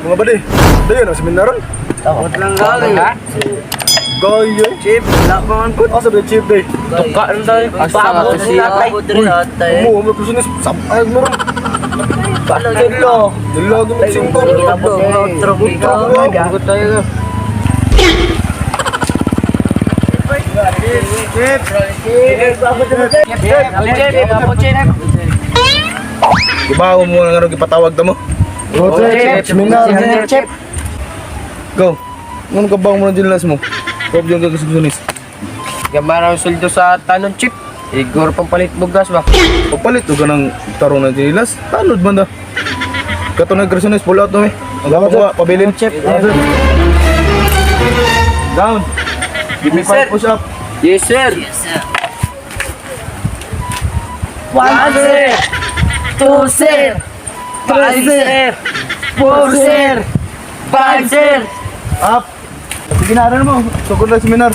Mga bade, dayon ang seminaron. Wat lang gali. Gaya. Chip, wala pa man po. Asa ba chip day? Tuka rin tayo. Asa nga to siya. Mo, mo kusunis sabay mo ron. Dalo. Dalaga mo simba. Outro tayo. Gibaw mo na nga gipatawag ta mo. Oh, chip, seminar. Chip. Go. Ngano ka bang mo na dinilas mo? Kob yung gagasusunis. Gamara ang sweldo sa tanon, Chip. Igor pampalit bugas ba? Papalit o ganang tarong na dinilas. Tanod man da. Kato na grasunis, pull out no eh. Ang gawa, pabilin. Chip. Down. Give me five push up. Yes, sir. One sir. Two sir. Three sir. Four sir. Five sir. Up. Sige na, ano mo? Sugod na seminar.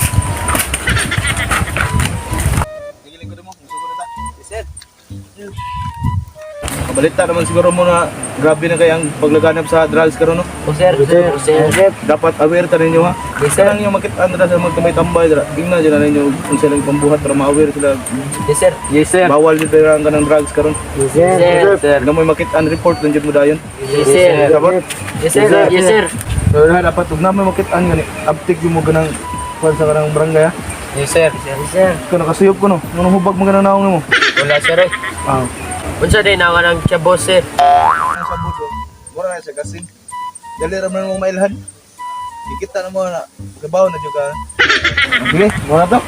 Kabalita naman siguro mo na grabe na kayang paglaganap sa drugs karon no. O sir. Sir. Sir. Dapat aware ta ninyo ha. Yes, sir. Kanang yung makita na sa magtambay-tambay dira. Ingna dyan na ninyo kung sila yung pambuhat para ma-aware sila. Yes sir. Yes, sir. Bawal dito ang kanang drugs karon. Yes sir. Sir. Nga mo'y makita ang report lang jud mo dayon. Yes sir. Sabot? Yes sir. Yes sir. So na dapat ug na may makita gani uptake yung mo ganang kuan sa kanang barangay ha. Yes, sir. Yes sir. Ikaw nakasuyop ko no. Nganong hubag mo ganang naong nimo? Wala, sir. Eh. Ah. Unsa din ang kanang tiyabo, sir? Ang sabot oh. Mura na siya kasing. Dali ra man mo mailhan. Ikita na mo na kabaw na jud ka. Sige, mura to.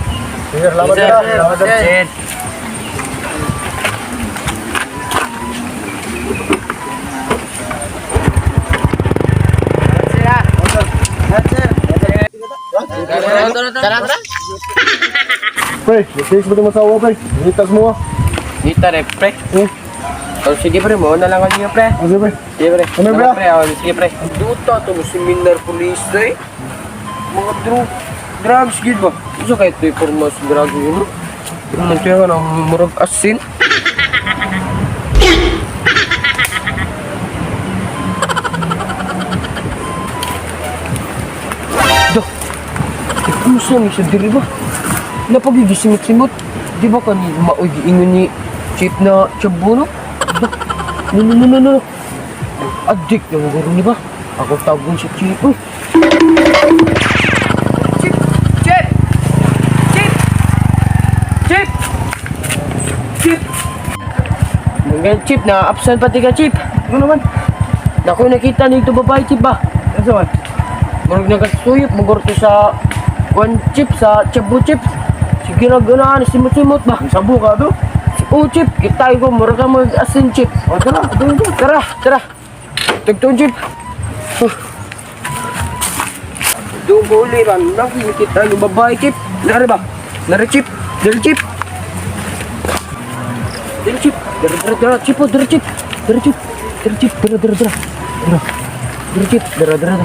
Sir, laban Yes, na. sir. Laban na. Sir. Tara, tara. Pre, message mo mo sa uwa, pre. Ngitas mo ah. Dito re, pre. Eh, Oh, sige, pre. Mauna lang kanyo, pre. asa pre? Sige, pre. Ano, pre? Pre, oh, sige, pre. Duta to mo seminar police, eh. Mga drugs, gid ba? Isa kayo ito forma sa drugs yun, no? Ano siya nga ng murag asin? Dah. Puso ni siya diri ba? Napagigisimot-simot. Di ba kani maoy giingon ni Chief na tiyabo, no? Dah. No, no, no, no, no. Addict na mo garo ni ba? Ako tagon si Chief. Uy. Chief! Chief! Chief! Chief! Chief! Mga Chief, na absent pati ka, Chief. Ano naman? Naku, nakita nito babae, Chief ba? Ano man? Murag nagasuyop, magorto sa one chip, sa chabu chip. Sige na, ganaan, simot-simot ba? Ang sabo ka to. Oh, chip, kitay ko, murag ka mag asin, chip. O tara, tara. Tara, tara. Tagtuon, chip. Huh. Doon ko uliran, nakikita yung babae, chip. Nari ba? Nari, chip. Dari, chip. Dari, chip. Dari, dari, dari, chip, oh, dari, chip. Dari, chip. Dari, chip. Dari, dari, dari. Dari, dari, chip. Dari, dari, dari.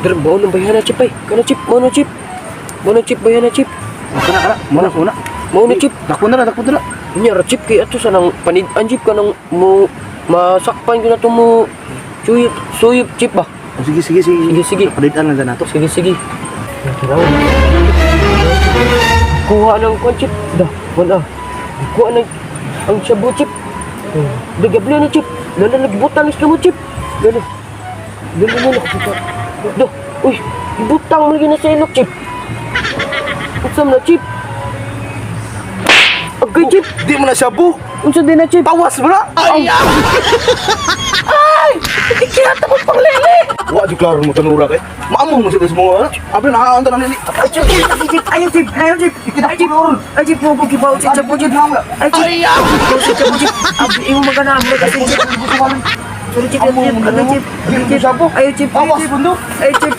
Dari, mau nang bayana, chip, ay. Kana, chip. Mau na, chip. Mau na, chip, bayana, chip. Kana kana, muna muna. Mau na, chip. Dakpo na ra, dakpo na ra. Nya ra chip kay ato sa nang panid-an chip ka nang mo masakpan ko na to mo suyop suyop chip ba. Oh, sige sige sige. Sige sige. Palitan lang na to. Sige sige. Kuha ng kwan chip. Da, wala. Kuha ng ang shabu chip. Dagabli na chip. Lala nagbutan is mo chip. Lala. Lala lala. Da, uy, ibutang mo lagi na sa ilok chip. Unsam na chip? Agay chip. Di mo na shabu. Unsa din na chip? Tawas mo na. Ay! Ay! Ikinata mo pang lele! Wa jud klaro mo tanura kay. Maamong mo sa mo. Abi na anta na ni. Ay chip. Ay chip. Ay chip. Ay chip. Ay chip. Ay chip. Mo gibaw si Chabu chip. Ay chip. Ay chip. Chabu chip. Abi imo magana mo kasi chip. Sorry chip. Ay chip. Ay chip. Ay chip. Ay chip. Awas bundo. Ay chip.